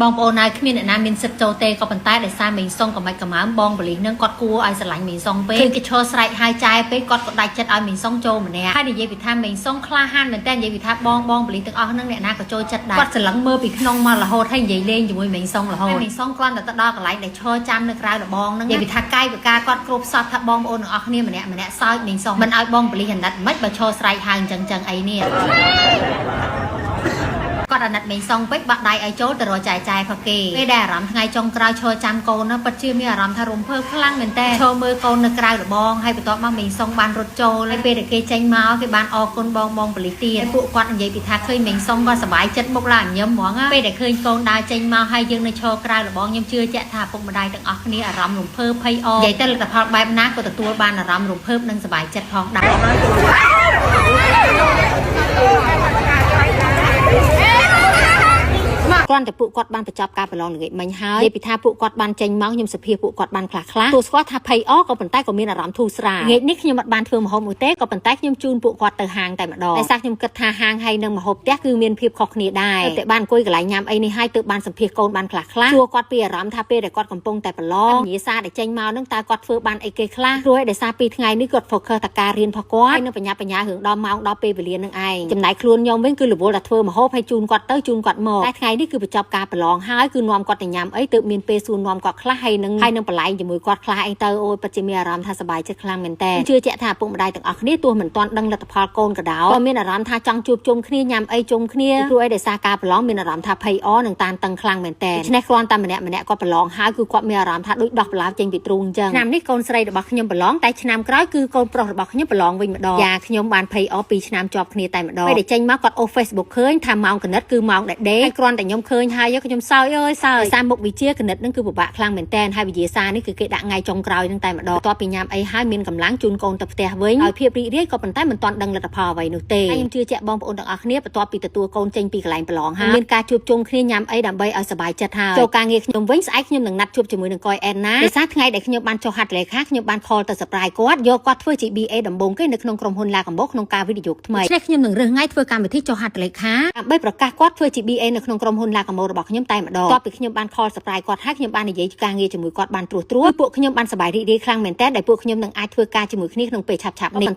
បងប្អូនហើយគ្មានអ្នកណាមានសិទ្ធិចូលទេក៏ប៉ុន្តែដោយសារមេងសុងក៏មិនកំើមបងបលិសនឹងគាត់គួរឲ្យស្រឡាញ់មេងសុងពេកឃើញគេឈរស្រែកហើយចាយពេកគាត់ក៏ដាច់ចិត្តឲ្យមេងសុងចូលម្នាក់ហើយនិយាយពីថាមេងសុងក្លាហានមែនតើនិយាយពីថាបងបងបលិសទាំងអស់ហ្នឹងអ្នកណាក៏ចូលចិត្តដែរគាត់ស្រឡឹងមើលពីក្នុងមករហូតហើយនិយាយលេងជាមួយមេងសុងរហូតហើយមេងសុងគ្រាន់តែទៅដល់កន្លែងដែលឈរចាំនៅក្រៅរបងហ្នឹងនិយាយពីថាកាយវិការគាត់គ្រប់សពថាបងប្អូនទាំងអស់គ្នាម្នាក់ម្នាក់សើចមេងសុងមិនឲ្យបងបលិសអាណិតមិនបើឈរស្រែកហើយអញ្ចឹងចឹងអីនេះ គាត់អាណិតមេងសុងពេកបាក់ដៃឲ្យចូលទៅរកចែចែផគេពេលដែលអារម្មណ៍ថ្ងៃចុងក្រោយឈរចាំកូនណាពិតជាមានអារម្មណ៍ថារំភើបខ្លាំងមែនតើឈរមើលកូននៅក្រៅរបងហើយបន្ទាប់មកមេងសុងបានរត់ចូលហើយពេលដែលគេចេញមកគេបានអរគុណបងបងប៉ូលីសទៀតហើយពួកគាត់និយាយពីថាឃើញមេងសុងគាត់សប្បាយចិត្តមុខឡើងញឹមហ្មងណាពេលដែលឃើញកូនដើរចេញមកហើយយើងនៅឈរក្រៅរបងខ្ញុំជឿជាក់ថាពុកម្ដាយទាំងអស់គ្នាអារម្មណ៍រំភើបភ័យអនិយាយទៅលទ្ធផលបែបណាក៏ទទួលបានអារម្មណ៍រំភើបនិងសប្បាយចិត្តផងដែរ គ្រាន់តែពួកគាត់បានបញ្ចប់ការប្រឡងល្ងាចមិញហើយនិយាយពីថាពួកគាត់បានចេញមកខ្ញុំសភាពួកគាត់បានខ្លះខ្លះទោះស្គាល់ថាភ័យអក៏ប៉ុន្តែក៏មានអារម្មណ៍ធូរស្រាលល្ងាចនេះខ្ញុំអត់បានធ្វើម្ហូបមួយទេក៏ប៉ុន្តែខ្ញុំជូនពួកគាត់ទៅហាងតែម្ដងដោយសារខ្ញុំគិតថាហាងហើយនិងម្ហូបផ្ទះគឺមានភាពខុសគ្នាដែរតែបានអង្គុយកន្លែងញ៉ាំអីនេះហើយទើបបានសម្ភាសកូនបានខ្លះខ្លះសួរគាត់ពីអារម្មណ៍ថាពេលដែលគាត់កំពុងតែប្រឡងនិយាយសារដែលចេញមកនឹងតើគាត់ធ្វើបានអីគេខ្លះព្រោះឯដោយសារពីថ្ងៃនេះគាត់ focus តែការរៀនរបស់គាត់ហើយនឹងបញ្ញាបញ្ញារឿងដល់ម៉ោងដល់ពេលវេលានឹងឯងចំណែកខ្លួនខ្ញុំវិញគឺរវល់តែធ្វើម្ហូបហើយជូនគាត់ទៅជូនគាត់មកតែថ្ងៃនេះគឺបញ្ចប់ការប្រឡងហើយគឺនាំគាត់ទៅញ៉ាំអីទើបមានពេលសួរនាំគាត់ខ្លះហើយនឹងបលែងជាមួយគាត់ខ្លះអីទៅអូយពិតជាមានអារម្មណ៍ថាសប្បាយចិត្តខ្លាំងមែនតើជឿជាក់ថាឪពុកម្ដាយទាំងអស់គ្នាទោះមិនទាន់ដឹងលទ្ធផលកូនក៏ដោយក៏មានអារម្មណ៍ថាចង់ជួបជុំគ្នាញ៉ាំអីជុំគ្នាព្រោះអីដោយសារការប្រឡងមានអារម្មណ៍ថាភ័យអនិងតានតឹងខ្លាំងមែនតើដូច្នេះគ្រាន់តែម្នាក់ម្នាក់គាត់ប្រឡងហើយគឺគាត់មានអារម្មណ៍ថាដូចដោះប្រឡាវចេញពីទ្រូងអញ្ចឹងឆ្នាំនេះកូនស្រីរបស់ខ្ញុំប្រឡងតែឆ្នាំក្រោយគឺកូនប្រុសរបស់ខ្ញុំប្រឡងវិញម្ដងយ៉ាខ្ញុំបានភ័យអ2ឆ្នាំជាប់គ្នាតែម្ដងពេលដែលចេញមកគាត់អូស Facebook ឃើញថាម៉ោងកណិតគឺម៉ោងដែលដេកហើយគ្រាន់តែខ្ញុំឃើញហើយខ្ញុំសើចអើយសើចសារមុខវិជ្ជាកណិតនឹងគឺពិបាកខ្លាំងមែនតើហើយវិទ្យាសាស្ត្រនេះគឺគេដាក់ថ្ងៃចុងក្រោយនឹងតែម្ដងបន្ទាប់ពីញ៉ាំអីហើយមានកម្លាំងជូនកូនទៅផ្ទះវិញដោយភាពរីករាយក៏ប៉ុន្តែមិនទាន់ដឹងលទ្ធផលអ្វីនោះទេហើយខ្ញុំជឿជាក់បងប្អូនទាំងអស់គ្នាបន្ទាប់ពីទទួលកូនចេញពីកន្លែងប្រឡងហើយមានការជួបជុំគ្នាញ៉ាំអីដើម្បីឲ្យសប្បាយចិត្តហើយចូលការងារខ្ញុំវិញស្អែកខ្ញុំនឹងណាត់ជួបជាមួយនឹងកយអែនណាដោយសារថ្ងៃដែលខ្ញុំបានចុះហត្ថលេខាខ្ញុំបាន call ទៅ surprise គាត់យកគាត់ធ្វើជា BA ដំបូងគេនៅក្នុងក្រុមហ៊ុនឡាកម្បុកក្នុងការវិនិយោគថ្មីដូច្នេះខ្ញុំនឹងរើសថ្ងៃធ្វើកម្មវិធីចុះហត្ថលេខាដើម្បីប្រកាសគាត់ធ្វើជា BA នៅក្នុងក្រុមហ៊ុនឡាកម្បុករបស់ខ្ញុំតែម្ដងបន្ទាប់ពីខ្ញុំបាន call surprise គាត់ហើយខ្ញុំបាននិយាយការងារជាមួយគាត់បានត្រួសត្រាសពួកខ្ញុំបានសប្បាយរីករាយខ្លាំងមែនទែនដែលពួកខ្ញុំនឹងអាចធ្វើការជាមួយគ្នាក្នុងពេលឆាប់ៗនេះ។